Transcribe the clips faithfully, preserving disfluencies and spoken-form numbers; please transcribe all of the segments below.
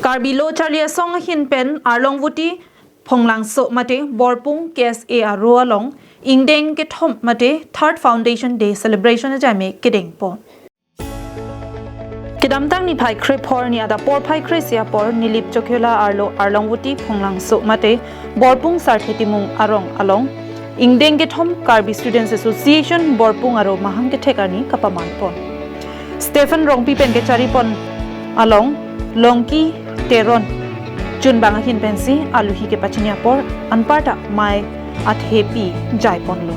Karbi Lo Charli Asong ahin pen Arlongvoti Phonglangso mate Borpung K S A aro along ingdeng kethom mate Third Foundation Day celebration ajai me kedengpon. Kedamtang niphai kre phor ni adap porphai kre isi apor Nilip Chokhola arlo Arlongvoti Phonglangso mate Borpung Sarthe Timung arong along ingdeng kethom Karbi Students Association Borpung aro mahang kethek arni kapamanpon. Stephen Rongpi pen kecharipon along Longki Teron chunbang ahin pensi aluhi kepachini apor anparta mei athepi jaiponlo.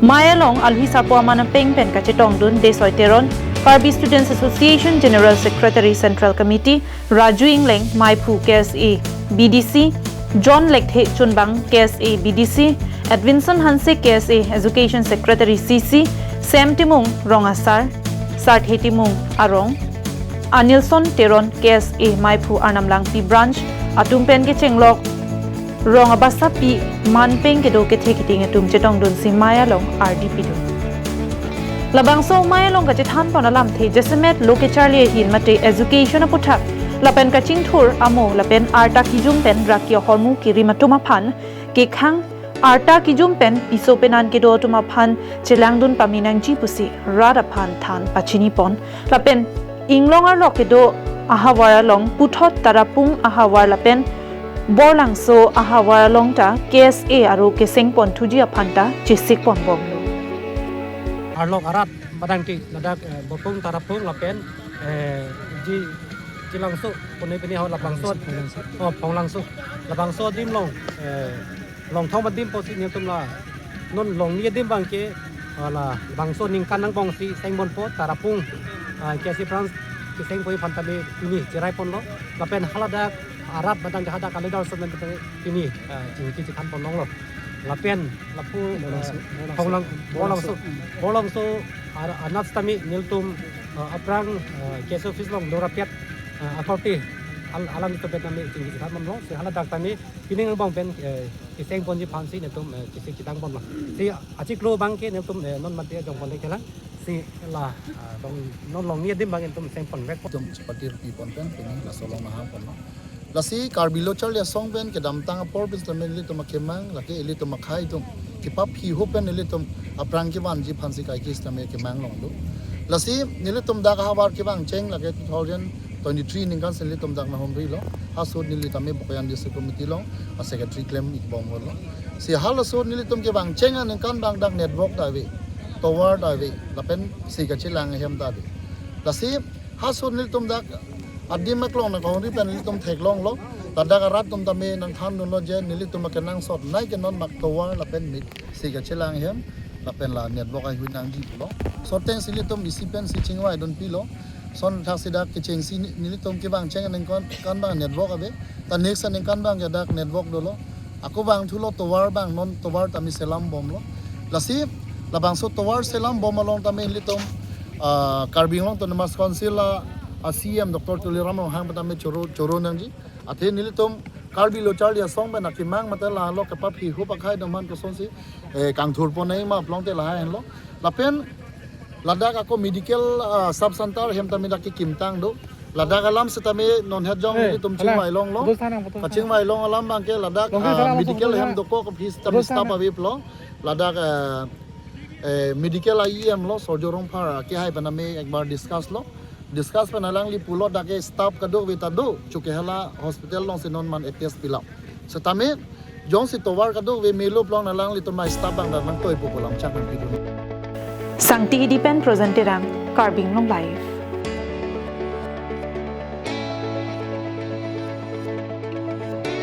Mei along aluhi sarpo aman apeng pen kachetongdun Desoi Teron, Karbi Students Association General Secretary Central Committee, Raju Ingleng, Meiphu K S A B D C, John Lekthe chunbang K S A B D C, Edwinson Hanse K S A Education Secretary C C, Sam Timung Rong Asar, Sarthe Timung arong, Anilson Teron K S A Meiphu Arnam Langpi Branch atum pen kechenglok rong abasapi manpeng kedo kethe kiting atum chetongdunsi mei along ardi pidun. Labangso mei along kachethanpon alamthe jasemet lo kecharli ahin mate education aputhak lapen kachingthur amo lapen arta kijum pen raki ahormu kirim atum aphan kekhang arta kijum pen piso penan kedo atum aphan chelangdun pame nangji pusi rat aphan than pachinipon lapen inglong arlo kedo ahavar along puthot Tarapung ahavar lapen Borlangso ahavar along ta K S A aro kesengpon thuji aphan ta chesikpon bomlo. Arlok arat badang ti ladak, eh, Borpung Tarapung lapen, eh, ji Chilangso pune pini ho labangso, oh, Phonglangso labangso adim along, eh, Longthom adim apotsi nelitum la non Longni adim abangke, ah, labangso ningkan angbongsi sengponpo Tarapung, ah, K S A Branch kesengpo aphan tame pini cheraiponlo lapen haladak arat badang hadak a-leader atum pen pini, ah, chingki chekhanpon longlo lapen lapu, ah, Borlangso. Phonglang Borlangso. Borlangso. Borlangso ar-, anat tame nelitum, ah, aphrang, ah, K S A office along do rapet, ah, akorte al-, alanglitum pen tame chingki chekhanponlo si haladak tame pining angbong pen, eh, kesengponji aphansi nelitum, eh, kisi chedangponlo. Si achiklo abangke nelitum, eh, non mate jongpon le kelang. Si la, ah, dong non Longni adim abang nelitum sengponvekpo. Nelitum chepati rupi pon pen pini laso along nahangponlo. Lasi Karbi Lo Charli Asong pen kedamtang apor pen sitame ilitum akemang lake ilitum akhei atum kepaphi ho pen ilitum aphrang kevanji aphansi kaike sitame kemang longlo. Lasi nelitum dak ahavar kevangcheng lake two thousand twenty-three ningkan si nelitum dak nahumrilo. Ahut neli tame Bokajan District Committee along a-secretary klem-ik bomlo. Si halaso ahut nelitum kevangcheng aningkan abang dak network ta ave, tower ta ave, lapen si kachelang ahem ta ave. Lasi ahut nelitum dak adim aklong nangkahumri pen nelitum theklonglo. Ladak arat atum tame nangthandunlo je nelitum akenangsot nei ke non mak tower lapen mit si kachelang ahem lapen la network ahui nangji pulo. Soteng si nelitum isi pensi chingvaidunpilo. Lason thaksi dak kechengsi ni-, nelitum kevangcheng aningkan abang network ave. Ta next aningkan abang ke dak network dolo. Ako vangthulo tower abang non tower tame selam bomlo. Lasi labangso tower selam bom along tame nelitum, ah, Karbi Anglong Autonomous Council a, a-C E M Doctor Tuliram Ronghang pen tame choro, choro nangji. Athe nelitum Karbi Lo Charli Asong pen akemang mate la lo kepaphi ho akhei atum aphan kosonsi, eh, kangthurpon nangji ma pulote lahai henlo. Lapen ladak ako medical, ah, sub center ahem tame dak kekimtang do. Ladak alam sitame non het jong, eh, nelitum chingvailonglo. Kachingvailong alam abangke ladak, ah, medical ahem dokok aphi sitame staff ave pulo. Ladak, eh, eh, medical a-E M lo Sorjo Rongphar akehai pen tame ekbar discuss lo. Discuss pen alangli pulo dak ke staff kadokave ta do, chukehela hospital alongsi non man attest pilap. Sitame jongsi tower kadokave melo pulote alanglitum a-staff abang dak nangtoipo pu lamchak nangpidun. Sangti Hidi pen Projan Terang, Karbi Anglong Live.